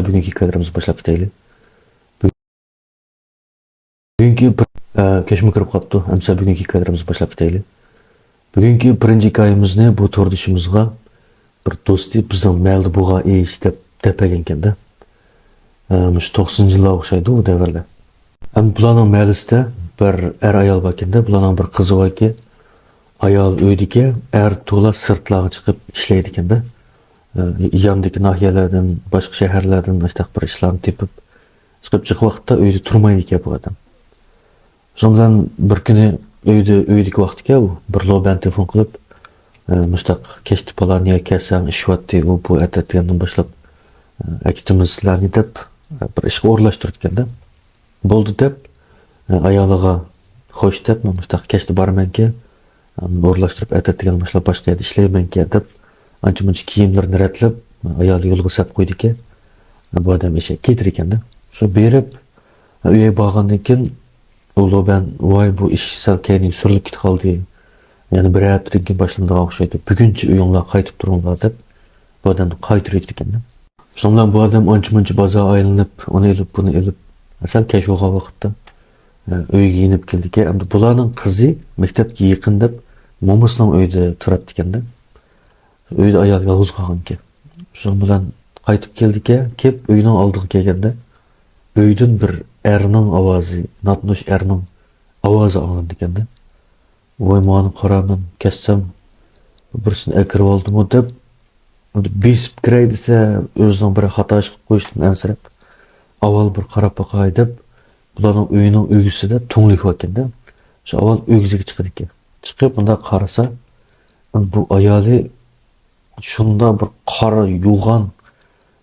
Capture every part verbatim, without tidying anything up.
بۈگۈنكى ھېكايىلىرىمىزنى باشلاپ كېتەيلى. بۈگۈنكى بىر، ئە، كەچمۇ كىرىپ قاپتۇ. ئەمسە بۈگۈنكى ھېكايىلىرىمىزنى باشلاپ كېتەيلى. بۈگۈنكى بىرىنچى ھېكايىمىزنى بۇ توردىشىمىزغا بىر دوستى بىزنىڭ مەھەللىدە بولغان ئىش دەپ، دەپ بەرگەنكەن-دە. ئە، مۇشۇ توقسىنىنچى يىللار ئوخشايدۇ ئۇ دەۋرلەر. ئەمدى بۇلارنىڭ مەھەللىسىدە بىر ئەر-ئايال باركەن-دە، بۇلارنىڭ بىر قىزى باركەن. ئايال ئۆيدىكى، ئەر تولا سىرتلارغا چىقىپ ئىشلەيدىكەن-دە. ئە، ياندىكى ناھىيەلەردىن، باشقا شەھەرلەردىن مۇشتاق بىر ئىشلارنى تېپىپ، چىقىپ، چىقىپ ۋاقىتتا ئۆيدە تۇرمايدىكەن بۇ ئادەم. شۇنىڭ بىلەن بىر كۈنى ئۆيدە، ئۆيدىكى ۋاقتىكەن ئۇ، بىر لوبەن تېلېفون قىلىپ، ئە، مۇشتاق كەچتە پالان يەرگە كەلسەڭ، ئىش بارتتى، ئۇ بۇ ئەتە ئەتىگەندىن باشلاپ، ئە، ئەكېتىمىز سىلەرنى دەپ، ئە، بىر ئىشقا ئورۇنلاشتۇرىدىكەن-دە. بولدى دەپ، ئە، ئايالىغا خوش دەپ، مەن مۇشتاق كەچتە بارىمەنكەن، ئە، ئورۇنلاشتۇرۇپ ئەتە ئەتىگەندىن باشلاپ باشقا يەردە ئىشلەيمەنكەن دەپ، ئانچە مۇنچە كىيىملىرىنى رەتلەپ، ئايالى يولغا سەپ قويدىكەن. بۇ ئادەم ئىشى كېتىدىكەن-دە. شۇ بېرىپ، ئۆيگە بارغاندىن كېيىن، ئۇ لوبەن، ۋاي، بۇ ئىش سەل كەينىگە سۈرۈلۈپ كېتىپ قالدى. يەنە بىر ھەپتىدىن كېيىن باشلىنىدىغان ئوخشايدۇ. بۈگۈنچە ئۆيۈڭلار قايتىپ تۇرۇڭلار دەپ، بۇ ئادەمنى قايتۇرۇۋېتىدىكەن-دە. شۇنىڭ بىلەن بۇ ئادەم ئانچە-مۇنچە بازار ئايلىنىپ، ئۇنى ئېلىپ، بۇنى ئېلىپ، سەل كەچ بولغان ۋاقىتتا، ئە، ئۆيگە يېنىپ كېلىدىكەن. ئەمدى بۇلارنىڭ قىزى مەكتەپكە يېقىن دەپ، مومىسىنىڭ ئۆيىدە تۇراتتىكەن-دە. ئۆيدە ئايال يالغۇز قالغانىكەن. شۇنىڭ بىلەن قايتىپ كېلىدىكەن، كېلىپ ئۆينىڭ ئالدىغا كەلگەندە، ئۆيدىن بىر ئەرنىڭ ئاۋازى، ناتونۇش ئەرنىڭ ئاۋازى ئاڭلىنىدىكەن-دە. ۋاي، مانا قارا، مەن كەتسەم، بىرسىنى ئەكىرىۋالدىمۇ دەپ، بېسىپ كىرەي دېسە، ئۆزىنىڭ بىر خاتا ئىش قىلىپ قويۇشىدىن ئەنسىرەپ، ئاۋۋال بىر قاراپ باقاي دەپ، بۇلارنىڭ ئۆيىنىڭ ئۆگزىسىدە تۈڭلۈك باركەن-دە. شۇ ئاۋۋال ئۆگزىگە چىقىدىكەن. چىقىپ، مۇنداق قارىسا، بۇ ئايالى شۇنداق بىر قارا يوغان،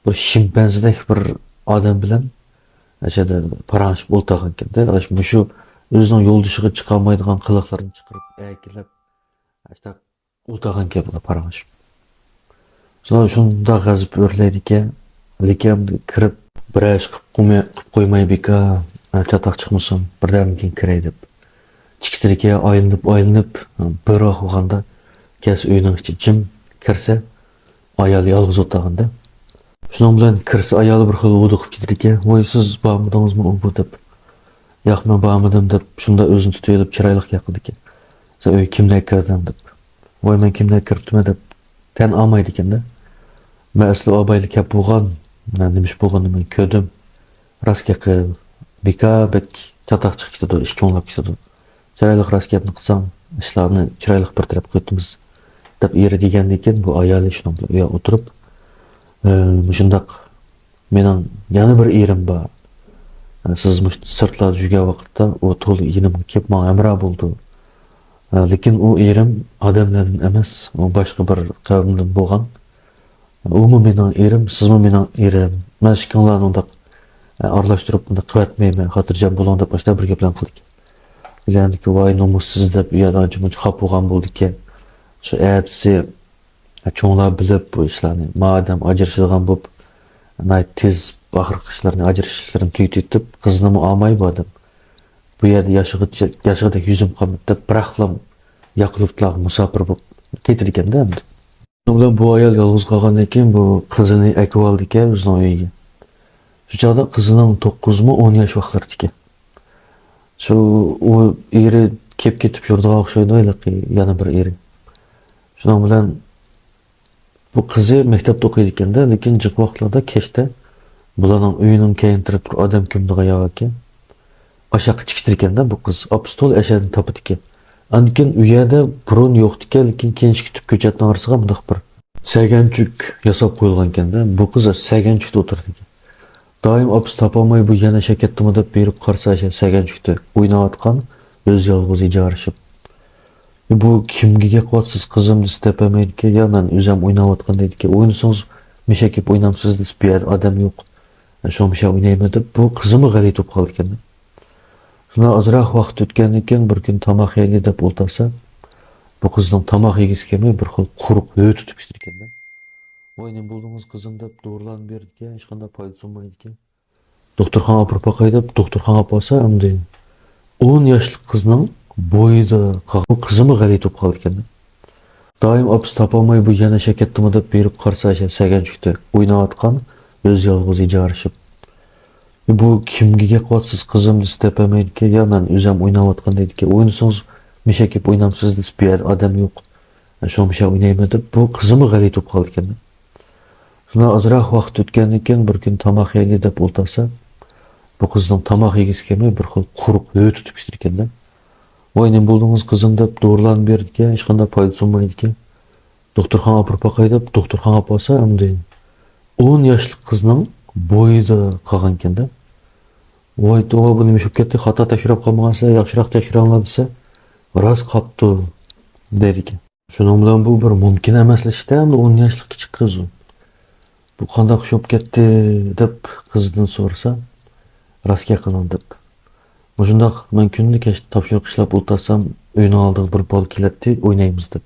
بىر شىمپەنزىدەك بىر ئادەم بىلەن ئەشەدە پاراڭلىشىپ ئولتۇرغانكەن-دە. ئەش-، مۇشۇ ئۆزىنىڭ يولدىشىغا چىقالمايدىغان قىلىقلىرىنى چىقىرىپ، ئەركىلەپ، ئاشۇنداق ئولتۇرغانكەن بۇلار پاراڭلىشىپ. شۇنداق، شۇنداق غەزىپى ئۆرلەيدىكەن. لېكىن كىرىپ، بىرەر ئىش قىلىپ قويماي، قىلىپ قويماي بىكار، چاتاق چىقمىسۇن، بىردەمدىن كېيىن كىرەي دەپ. چىقىدىكەن، ئايلىنىپ، ئايلىنىپ، بىر ۋاق بولغاندا كەلسە ئۆينىڭ ئىچى جىم، كىرسە ئايالى يالغۇز ئولتۇرغاندا. شۇنىڭ بىلەن كىرسە ئايالى بىر خىل ھودۇقۇپ كېتىدىكەن، ۋاي، سىز بارمىدىڭىزمۇ ئۇ بۇ دەپ. ياق، مەن بارمىدىم دەپ، شۇنداق ئۆزىنى تۇتۇۋېلىپ چىرايلىق گەپ قىلىدىكەن. سەن ئۆيگە كىمنى ئەكىردىڭ دەپ. ۋاي، مەن كىمنى ئەكىرىپتىمەن دەپ تەن ئالمايدىكەن-دە. مەن ئەسلى ئابايلا كەپ بولغان، مەن نېمە ئىش بولغىنىنى مەن كۆردۈم. راست گەپ قىل، بىكار بەك چاتاق چىقىپ كېتىدۇ، ئىش چوڭلاپ كېتىدۇ. چىرايلىق راست گەپنى قىلساڭ، ئىشلارنى چىرايلىق بىر تەرەپ قىلىۋېتىمىز دەپ ئېرى دېگەندىن كېيىن، بۇ ئايالى شۇنىڭ بىلەن ئۇياق ئولتۇرۇپ، ئە، مۇشۇنداق مېنىڭ يەنە بىر ئېرىم بار. ئە، سىز مۇشۇ سىرتلاردا يۈرگەن ۋاقىتتا ئۇ تولا يېنىمغا كېلىپ ماڭا ھەمراھ بولىدۇ. ئە، لېكىن ئۇ ئېرىم ئادەملەردىن ئەمەس، ئۇ باشقا بىر قەۋمدىن بولغان. ئۇمۇ مېنىڭ ئېرىم، سىزمۇ مېنىڭ ئېرىم. مەن ئىككىڭلارنى ئۇنداق، ئە، ئارىلاشتۇرۇپ ئۇنداق قىلىۋەتمەيمەن، خاتىرجەم بولۇڭ دەپ ئاشۇنداق بىر گەپلەرنى قىلدىكەن. دېگەندىكى ۋاي نومۇسسىز دەپ ئۇ يەردە ئانچە مۇنچە خاپا بولغان بولىدىكەن. شۇ ئەتىسى چوڭلار بىلىپ بۇ ئىشلارنى، ما ئادەم ئاجرىشىدىغان بولۇپ، ناھايىتى تېز ئاخىرقى ئىشلىرىنى، ئاجرىشىشلىرىنى تۈگىتىۋېتىپ، قىزنىمۇ ئالماي بۇ ئادەم. بۇ يەردە ياشىغىچە، ياشىغۇدەك يۈزۈم قالمىدى دەپ، بىراقلا ياقا يۇرتلارغا مۇساپىر بولۇپ كېتىدىكەن-دە ئەمدى. شۇنىڭ بىلەن بۇ ئايال يالغۇز قالغاندىن كېيىن بۇ قىزىنى ئەكىۋالىدىكەن ئۆزىنىڭ ئۆيىگە. شۇ چاغدا قىزىنىڭ توققۇزمۇ، ئون ياش ۋاقىتلىرىدىكەن. شۇ ئۇ ئېرى كېلىپ كېتىپ يۈرىدىغان ئوخشايدۇ، ھېلىقى يەنە بىر ئېرى. شۇنىڭ بىلەن بۇ قىزى مەكتەپتە ئوقۇيدىكەن-دە، لېكىن جىق ۋاقىتلاردا كەچتە بۇلارنىڭ ئۆيىنىڭ كەينى تەرەپتە بىر ئادەم كۆمىدىغان يەر باركەن. ئاشاققا چىقىدىكەن-دە بۇ قىز. ئاپىسى تولا ئەشەدىن تاپىدىكەن. ئاندىن كېيىن ئۇ يەردە بۇرۇن يوقتىكەن، لېكىن كېيىن ئىككى تۈپ كۆچەتنىڭ ئارىسىغا مۇنداق بىر سەگەنچۈك ياساپ قويۇلغانكەن-دە. بۇ قىز سەگەنچۈكتە ئولتۇرىدىكەن. دائىم ئاپىسى تاپالماي بۇ يەنە ئەشە كەتتىمۇ دەپ بېرىپ قارىسا، ئەشە سەگەنچۈكتە ئويناۋاتقان، ئۆزى يالغۇز ئىجارىشىپ. بۇ كىمگە گەپ قىلىۋاتىسىز قىزىم دېسە دەپ بەرمەيدىكەن. يا مەن ئۆزۈم ئويناۋاتقان دەيدىكەن. ئوينىسىڭىز مەشەگە كېلىپ ئوينامسىز دېسە بۇ يەردە ئادەم يوق. شۇڭا مەشە ئوينايمەن دەپ بۇ قىزىمۇ غەلىتە بولۇپ قالىدىكەن. شۇنداق ئازراق ۋاقىت ئۆتكەندىن كېيىن بىر كۈن تاماق يەيلى دەپ ئولتۇرسا، بۇ قىزنىڭ تاماق يېگۈسى كەلمەي بىر خىل قۇرۇق ھۆ تۇتۇپ كېتىدىكەن. ۋاي نېمە بولدىڭىز قىزىم دەپ دورىلارنى بېرىدىكەن، ھېچقانداق پايدىسى بولمايدىكەن. دوختۇرخانىغا ئاپىرىپ باقاي دەپ دوختۇرخانىغا ئاپارسا ئەمدى ئون ياشلىق قىزنىڭ بويىدا قالغان قىزىمۇ غەلىتە بولۇپ قالىدىكەن. دائىم ئاپىسى تاپالماي بۇ يەنە ئەشە كەتتىمۇ دەپ بېرىپ قارىسا ئەشە سەگەنچۈكتە ئويناۋاتقان، ئۆزى يالغۇز ئىجارىشىپ. بۇ كىمگە گەپ قىلىۋاتىسىز قىزىم دېسە دەپ بەرمەيدىكەن. يا مەن ئۆزۈم ئويناۋاتقان دەيدىكەن. ئوينىسىڭىز مېشەك كېلىپ ئوينامسىز دېسە بۇ يەردە ئادەم يوق. شۇڭا مېشەك ئوينايمەن دەپ بۇ قىزىمۇ غەلىتە بولۇپ قالىدىكەن. شۇنداق ئازراق ۋاقىت ئۆتكەندىن كېيىن بىر كۈن تاماق يەيلى دەپ ئولتۇرسا، بۇ قىزنىڭ تاماق يېگۈسى كەلمەي بىر خىل قۇرۇق ھۆ تۇتۇپ كېتىدىكەن-دە. ۋاي نېمە بولدىڭىز قىزىم دەپ دورىلارنى بېرىدىكەن، ھېچقانداق پايدىسى بولمايدىكەن. دوختۇرخانىغا ئاپىرىپ باقاي دەپ دوختۇرخانىغا ئاپارسا ئەمدى ئون ياشلىق قىزنىڭ بويىدا قالغانىكەن-دە. ۋاي توۋا بۇ نېمە ئىش بولۇپ كەتتى، خاتا تەكشۈرۈپ قالمىغانسىلەر، ياخشىراق تەكشۈرۈڭلار دېسە راست قاپتۇ دەيدىكەن. شۇنىڭ بىلەن بۇ بىر مۇمكىن ئەمەسلا ئىشتا ئەمدى ئون ياشلىق كىچىك قىز ئۇ. بۇ قانداق ئىش بولۇپ كەتتى دەپ قىزىدىن سورىسا، راست گەپ قىلىڭ دەپ. مۇشۇنداق مەن كۈندە كەچتە تاپشۇرۇق ئىشلەپ ئولتۇرسام ئۆينىڭ ئالدىغا بىر بالا كېلەتتى، ئوينايمىز دەپ.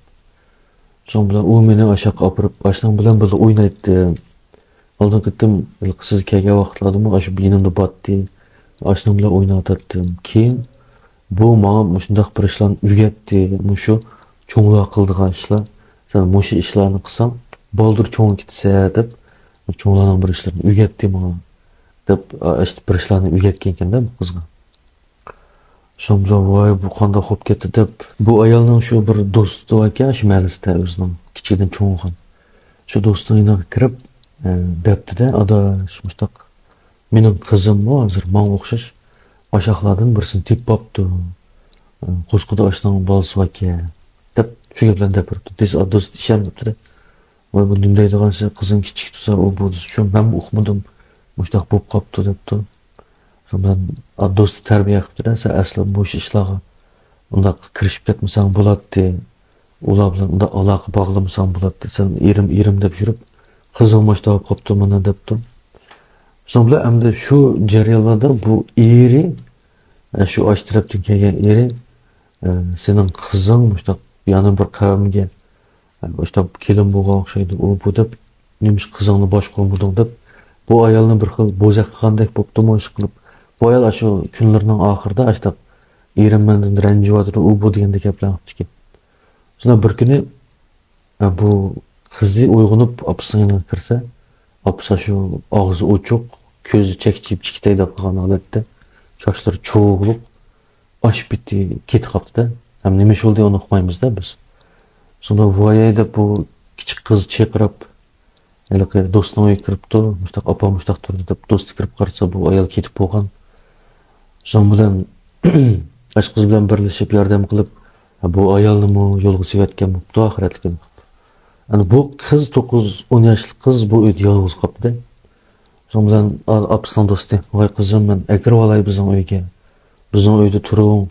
شۇنىڭ بىلەن ئۇ مېنى ئاشاققا ئاپىرىپ ئاشنىڭ بىلەن بىللە ئوينايتتى. ئالدىنقى قېتىم سىز كەلگەن ۋاقىتلاردىمۇ ئاشۇ يېنىمدا باتتى، ئاشنىڭ بىلەن ئويناۋاتاتتىم. كېيىن بۇ ماڭا مۇشۇنداق بىر ئىشلارنى ئۆگەتتى، مۇشۇ چوڭلار قىلىدىغان ئىشلار، سەن مۇشۇ ئىشلارنى قىلساڭ بالدۇر چوڭىيىپ كېتىسەن دەپ، چوڭلارنىڭ بىر ئىشلىرىنى ئۆگەتتى ماڭا دەپ، ئاشۇ بىر ئىشلارنى ئۆگەتكەنكەن-دە بۇ قىزغا. شۇنىڭ بىلەن ۋاي بۇ قانداق بولۇپ كەتتى دەپ، بۇ ئايالنىڭ شۇ بىر دوستى باركەن شۇ مەھەللىسىدە ئۆزىنىڭ كىچىكىدىن چوڭ بولغان. شۇ دوستىنىڭ يېنىغا كىرىپ، ئە، دەپتىدە، ئاداش مۇشتاق مېنىڭ قىزىممۇ ھازىر ماڭا ئوخشاش ئاشاقلاردىن بىرسىنى تېپىپ ئاپتۇ. ئە، قوسقىدا ئاشنىڭ بالىسى باركەن دەپ شۇ گەپلەرنى دەپ بېرىپتۇ. دېسە، ئا، دوستى ئىشەنمەپتىدە. ۋاي بۇ نېمە دەيدىغان شۇ قىزىڭ كىچىك تۇرسا ئۇ بۇ دېسە، شۇ مەنمۇ ئۇقمىدىم. مۇشتاق بولۇپ قاپتۇ دەپتۇ. شۇ بىلەن، ئا، دوستى تەربىيە قىپتىدە، سەن ئەسلى مۇشۇ ئىشلارغا ئۇنداق كىرىشىپ كەتمىسەڭ بولاتتى. ئۇلار بىلەن ئۇنداق ئالاقە باغلىمىساڭ بولاتتى. سەن ئېرىم، ئېرىم دەپ يۈرۈپ، قىزىڭ مۇشتاق بولۇپ قاپتۇ مانا دەپتۇ. شۇنىڭ بىلەن ئەمدى شۇ جەريانلاردا بۇ ئېرى، ئە، شۇ ئاشۇ تەرەپتىن كەلگەن ئېرى، ئە، سېنىڭ قىزىڭ مۇشتاق يەنە بىر قەۋمگە، ئە، مۇشتاق كېلىن بولغان ئوخشايدۇ، ئۇ بۇ دەپ، نېمىش قىزىڭنى باشقا ئۇرمىدىڭ دەپ، بۇ ئايالنى بىر خىل بوزەك قىلغاندەك بوپتۇمۇ ئىش قىلىپ، بۇ ئايال ئاشۇ كۈنلىرىنىڭ ئاخىرىدا ئاشتاق ئېرىم مەندىن رەنجىۋاتىدۇ، ئۇ بۇ دېگەندەك گەپلەرنى قىپتىكەن. شۇنداق بىر كۈنى، ئە، بۇ قىزى ئويغىنىپ ئاپىسىنىڭ يېنىغا كىرسە، ئاپىسى شۇ ئاغزى ئوچۇق، كۆزى چەكچىيىپ چىقىتەي دەپ قالغان ھالەتتە، چاچلىرى چۇۋۇقلۇق، ئاش پېتى كېتىپ قاپتۇ-دە. ھەم نېمە ئىش بولدى ئۇنى ئۇقمايمىز-دە بىز. شۇندا ۋايەي دەپ بۇ كىچىك قىز چىرقىراپ، ھېلىقى دوستىنىڭ ئۆيىگە كىرىپتۇ، مۇشتاق ئاپا مۇشتاق تۇردى دەپ دوستى كىرىپ قارىسا بۇ ئايال كېتىپ بولغان. شۇنىڭ بىلەن ئاشۇ قىز بىلەن بىرلىشىپ ياردەم قىلىپ، بۇ ئايالنىمۇ يولغا سېلىۋەتكەن بوپتۇ ئاخىرەتلىكىنى. ئەنە بۇ قىز توققۇز، ئون ياشلىق قىز بۇ ئۆيدە يالغۇز قاپتۇ-دە. شۇنىڭ بىلەن ئا-، ئاپىسىنىڭ دوستى، ۋاي قىزىم، مەن ئەكىرىۋالاي بىزنىڭ ئۆيگە. بىزنىڭ ئۆيدە تۇرۇڭ.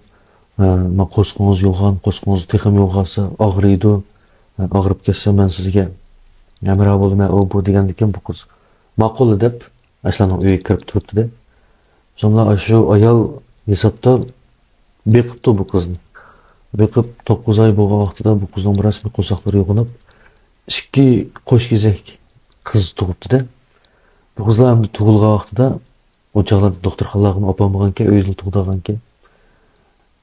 ئە، ما قورسىقىڭىز يوغان، قورسىقىڭىز تېخىمۇ يوغانسا ئاغرىيدۇ. ئە، ئاغرىپ كەتسە مەن سىزگە ھەمراھ بولىمەن، ئۇ بۇ دېگەندىكىن بۇ قىز ماقۇل دەپ ئاشۇلارنىڭ ئۆيىگە كىرىپ تۇرۇپتۇ-دە. شۇڭلا ئاشۇ ئايال ھېسابتا بېقىپتۇ بۇ قىزنى. بېقىپ توققۇز ئاي بولغان ۋاقتىدا بۇ قىزنىڭ بىر رەسمىي قورساقلىرى يوغىنىپ، ئىككى قوش كېزەك قىز تۇغۇپتۇ-دە. بۇ قىزلار ئەمدى تۇغۇلغان ۋاقتىدا ئۇ چاغلاردا دوختۇرخانىلارغىمۇ ئاپارمىغانىكەن، ئۆيدىلا تۇغدۇرغانىكەن.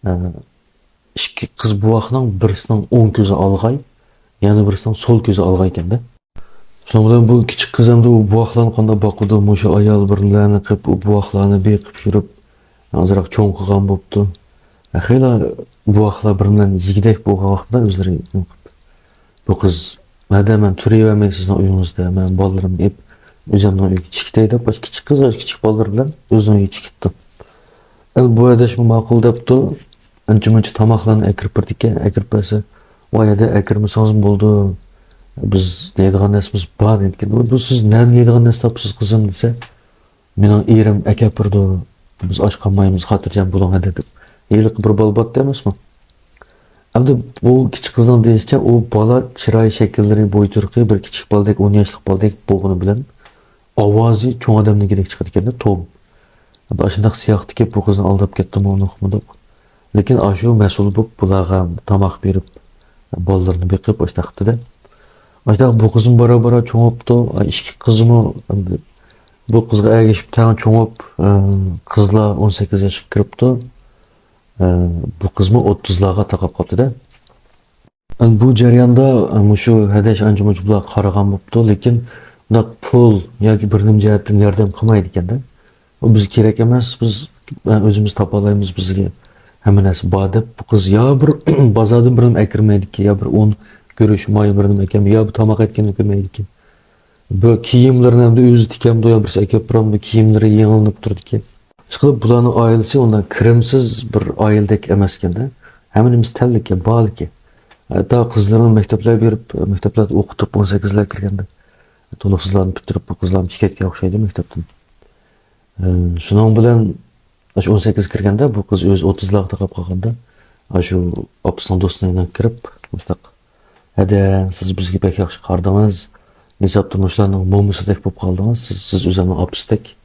ئە، ئىككى قىز بوۋاقنىڭ بىرسىنىڭ ئوڭ كۆزى ئالغاي، يەنە بىرسىنىڭ سول كۆزى ئالغاي ئىكەن-دە. شۇنىڭ بىلەن بۇ كىچىك قىز ئەمدى ئۇ بوۋاقلارنى قانداق باقىدۇ، مۇشۇ ئايال بىرلەرنى قىلىپ، ئۇ بوۋاقلارنى بېقىپ يۈرۈپ، ئازراق چوڭ قىلغان بوپتۇ. خېلى بوۋاقلار بىر بىلەن يېگۈدەك بولغان ۋاقتىدا ئۆزلىرى نېمە قىلىپ، بۇ قىز، ھەدە مەن تۇرۇۋەرمەي سىزنىڭ ئۆيىڭىزدە، مەن بالىلىرىمنى ئېلىپ ئۆزۈمنىڭ ئۆيىگە چىقىتەي دەپ، ئاشۇ كىچىك قىز ئاشۇ كىچىك بالىلىرى بىلەن ئۆزىنىڭ ئۆيىگە چىقىپتۇ. ئەمدى بۇ ھەدەشمۇ ماقۇل دەپتۇ. ئانچە مۇنچە تاماقلارنى ئەكىرىپ بېرىدىكەن، ئەكىرىپ بەرسە، ۋاي ھەدە ئەكىرمىسىڭىزمۇ بولىدۇ، بىز يەيدىغان نەرسىمىز بار دەيدىكەن. بۇ سىز نەدىن يەيدىغان نەرسە تاپىسىز قىزىم دېسە، مېنىڭ ئېرىم ئەكەپ بېرىدۇ، بىز ئاچ قالمايمىز، خاتىرجەم بولۇڭ ھەدە دەپ. ھېلىقى بىر بالا بارتتى ئەمەسمۇ؟ ئەمدى بۇ كىچىك قىزنىڭ دېيىشىچە، ئۇ بالا چىراي شەكىللىرى، بوي تۇرقى بىر كىچىك بالىدەك، ئون ياشلىق بالىدەك بولغىنى بىلەن، ئاۋازى چوڭ ئادەمنىڭكىدەك چىقىدىكەن-دە، توم. ئەمدى ئاشۇنداق سىياقتىكى بۇ قىزنى ئالداپ كەتتىمۇ، ئۇنى ئۇقمىدۇق. لېكىن ئاشۇ مەسئۇل بولۇپ، بۇلارغا تاماق بېرىپ، بالىلىرىنى بېقىپ، ئاشۇنداق قىپتۇ-دە. ئاشۇنداق بۇ قىزمۇ بارا-بارا چوڭاپتۇ. ئىككى قىزمۇ ئەمدى بۇ قىزغا ئەگىشىپ تەڭ چوڭاپ، ئە، قىزلار ئون سەككىز ياشقا كىرىپتۇ. ئە، بۇ قىزمۇ ئوتتۇزلارغا تاقاپ قاپتۇ-دە. ئەمدى بۇ جەرياندا، ئە، مۇشۇ ھەدەش ئانچە-مۇنچە بۇلارغا قارىغان بوپتۇ، لېكىن بۇنداق پۇل ياكى بىر نېمە جەھەتتىن ياردەم قىلمايدىكەن-دە. ئۇ بىزگە كېرەك ئەمەس، بىز ئۆزىمىز تاپالايمىز، بىزگە ھەممە نەرسە بار دەپ، بۇ قىز يا بىر بازاردىن بىر نېمە ئەكىرمەيدىكەن، يا بىر ئۇن، گۈرۈچ، ماي بىر نېمە ئەكەلمەي، يا بىر تاماق ئەتكەننى كۆرمەيدىكەن. بۇ كىيىملىرىنى ھەمدە ئۆزى تىكەمدۇ يا بىرسى ئەكەپ بېرەمدۇ، كىيىملىرى يېڭىلىنىپ تۇرىدىكەن. ئىشقىلىپ بۇلارنىڭ ئائىلىسى ئۇنداق كىرىمسىز بىر ئائىلىدەك ئەمەسكەن-دە. ھەممە نېمىسى تەللىكەن، بارلىكەن. ھەتتا قىزلىرىنى مەكتەپلەرگە بېرىپ، مەكتەپلەردە ئوقۇتۇپ، ئون سەككىزلەرگە كىرگەندە، تولۇقسىزلارنى پۈتتۈرۈپ، بۇ قىزلارمۇ چىقىپ كەتكەن ئوخشايدۇ مەكتەپتىن. ئە، شۇنىڭ بىلەن ئاشۇ ئون سەككىز كىرگەندە، بۇ قىز ئۆزى ئوتتۇزلارغا تاقاپ قالغاندا، ئاشۇ ئاپىسىنىڭ دوستىنىڭ يېنىغا كىرىپ، مۇشۇنداق، ھەدە، سىز بىزگە بەك ياخشى قارىدىڭىز. ھېسابتا مۇشۇلارنىڭ مومىسىدەك بولۇپ قالدىڭىز. سىز، سىز ئۆزۈمنىڭ ئاپىسىدەك.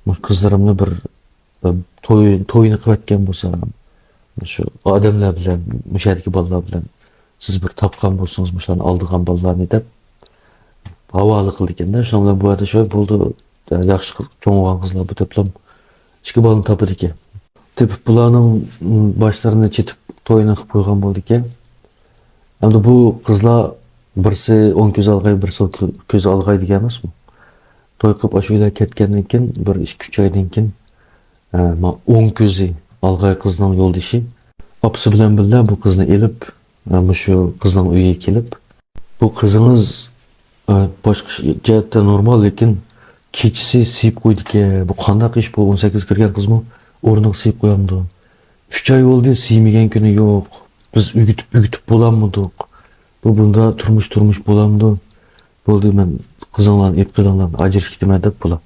مۇشۇ قىزلىرىمنى بىر، بىر توي، توينى قىلىۋەتكەن بولسا، شۇ ئادەملەر بىلەن، مۇشۇ يەردىكى بالىلار بىلەن سىز بىر تاپقان بولسىڭىز، مۇشۇلارنى ئالىدىغان بالىلارنى دەپ ھاۋالە قىلىدىكەن-دە. شۇنىڭ بىلەن بۇ يەردە شۇ بولدى. ياخشى چوڭ بولغان قىزلار بۇ تۆپلەم ئىككى بالىنى تاپىدىكەن. تېپىپ بۇلارنىڭ باشلىرىنى چېتىپ تويىنى قىلىپ قويغان بولىدىكەن. ئەمدى بۇ قىزلار بىرسى ئوڭ كۆز ئالغاي، بىرسى سول كۆز ئالغاي دېگەن ئەمەسمۇ؟ توي قىلىپ ئاشۇ ئۆيلەرگە كەتكەندىن كېيىن، بىر ئىككى ئۈچ ئايدىن كېيىن، ئە، ما-، ئوڭ كۆزى ئالغاي قىزنىڭ يولدىشى ئاپىسى بىلەن بىللە بۇ قىزنى ئېلىپ، ئە، مۇشۇ قىزنىڭ ئۆيىگە كېلىپ، بۇ قىزىڭىز، ئە، باشقا جەھەتتە نورمال، لېكىن كېچىسى سىيىپ قويىدىكەن. بۇ قانداق ئىش بۇ؟ ئون سەككىز كىرگەن قىزمۇ ئورنىغا سىيىپ قويامدۇ؟ ئۈچ ئاي بولدى، سىيمىگەن كۈنى يوق. بىز ئۆگىتىپ، ئۆگىتىپ بولالمىدۇق. بۇ بۇنداق تۇرمۇش، تۇرمۇش بولامدۇ؟ بولدى، مەن قىزىڭلارنى ئېلىپ قېلىڭلار، ئاجرىشىپ كېتىمەن دەپ بۇلار.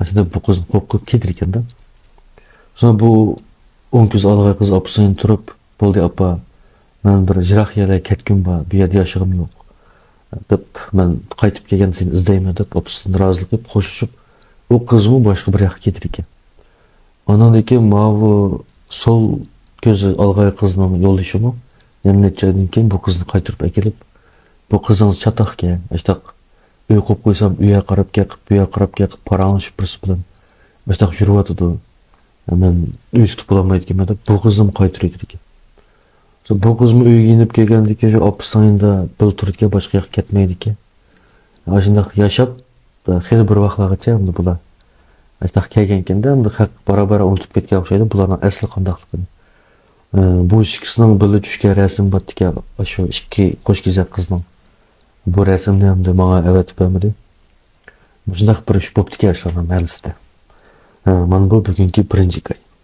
ئەسلىدە بۇ قىز قورقۇپ كېتىدىكەن-دە. شۇڭا بۇ ئوڭ كۆز ئالغاي قىز ئاپىسىنى تۇرۇپ، بولدى ئاپا، مەن بىر يىراق يەرلەرگە كەتكۈم بار، بۇ يەردە ياشىغۇم يوق، دەپ، مەن قايتىپ كەلگەندە سېنى ئىزدەيمەن، دەپ، ئاپىسىدىن رازىلىق ئېلىپ خوشلىشىپ، ئۇ قىزمۇ باشقا بىر ياققا كېتىدىكەن. ئاندىن كېيىن ماۋۇ سول كۆزى ئالغاي قىزنىڭ يولدىشىمۇ يەنە نەچچە ئايدىن كېيىن بۇ قىزنى قايتۇرۇپ ئەكېلىپ، بۇ قىزىڭىز چاتاقكەن، ئاشتاق ئۆي قويۇپ قويسام، ئۇ يەرگە قاراپ گەپ قىلىپ، بۇ يەرگە قاراپ گەپ قىلىپ، پاراڭلىشىپ بىرسى بىلەن ئاشتاق يۈرۈۋاتىدۇ. مەن ئۆي تۇتۇپ بولالمايدىكەنمەن دەپ، بۇ قىزنىمۇ قايتۇرۇۋېتىدىكەن. بۇ قىزمۇ ئۆيگە يېنىپ كەلگەندىن كېيىن شۇ ئاپىسىنىڭ يېنىدا بىللە تۇرىدىكەن، باشقا ياققا كەتمەيدىكەن. ئاشۇنداق ياشاپ، خېلى بىر ۋاقىتلارغىچە ئەمدى بۇلار ئاشۇنداق كەلگەنكەندە، ئەمدى خەق بارا-بارا ئۇنتۇپ كەتكەن ئوخشايدۇ بۇلارنىڭ ئەسلى قانداقلىقىنى. ئە، بۇ ئىككىسىنىڭ بىللە چۈشكەن رەسىمى بارتىكەن، ئاشۇ ئىككى قوش كېزەك قىزنىڭ. بۇ رەسىمنى ئەمدى ماڭا ئەۋەتىپ بەرمىدى. مۇشۇنداق بىر ئىش بوپتىكەن ئاشۇلارنىڭ مەھەللىسىدە. ھە، مانا بۇ بۈگۈنكى بىرىنچى ھېكايە.